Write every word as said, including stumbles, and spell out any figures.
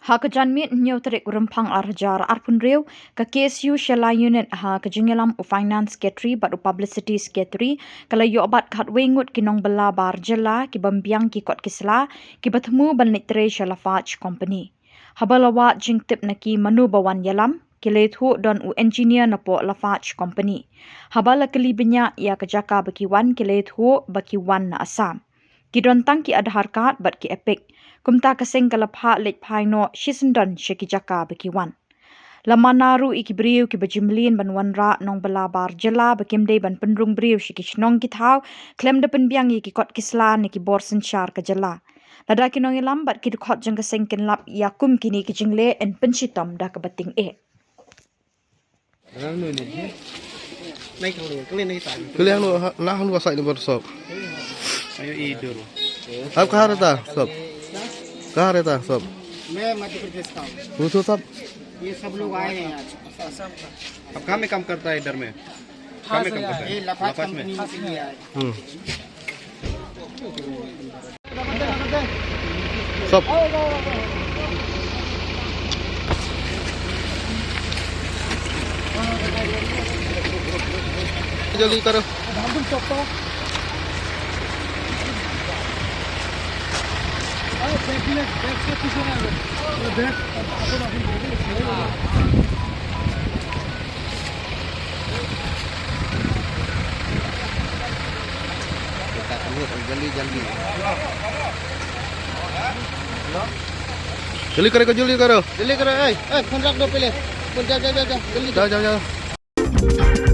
Ha ka janmiet hynñiew tarik u Rymphang ar hajar arphew hynriew, ka K S U Shella Unit ha ka jingïalam u Finance Secretary bad u Publicity Secretary ka la ïoh bat khatwei ngut ki nongbylla bar jylla ki bym biang ki kot ki sla, ki ba thmu ban leit trei sha Lafarge Company. Haba la wad jingtip na ki mano ba wan ïalam, ki la ïathuh don u engineer napoh Lafarge Company. Haba la kylli bniah ïa ka jaka ba ki wan, ki la ïathuh ba ki wan na Assam. Ki don tang ki Aadhaar card bad ki EPIC. Kumta ka seng ka la phah leit phai noh shisyndon sha ki jaka ba ki wan. La mana ruh ïa ki briew ki ba jumlien ban wanrah nongbylla bar jylla ba kim dei ban pynrung briew sha ki shnong ki thaw, khlem da pynbiang ïa ki kot ki sla ne ki bor synshar ka jylla. Lada ki nongïalam bad ki dkhot jong ka seng kin lap ïa kum kine ki jingleh, yn pynshitom da kaba tyngeh. Kylli hangno, ha, na hangno ka sait ni bor sop. Ayo, idur. Ab kaha reta sop. Kaha reta sop. मैं मध्य प्रदेश का हूँ। तू तो सब। ये सब लोग आए हैं आज। अब कहाँ में काम करता है इधर में? कहाँ में काम करता है? ये लाफार्ज कंपनी में से ही आए। हम्म। सब। जल्दी करो। जल्दी, जल्दी। जल्दी करो, जल्दी करो। जल्दी करो, ए, ए, फोन रख दो पहले। फोन, जा, जा, जा, जा, जल्दी। जाओ, जाओ, जाओ।